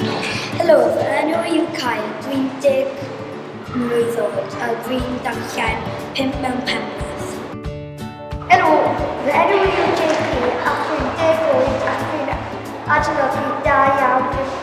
Helo, fy enw i yw Kyle, dwi'n 10 mlwydd oed a dwi'n darllen 5 mewn Penbleth. Helo, fy enw i yw JP ac dwi'n 10 oed ac dwi'n adolygu da iawn.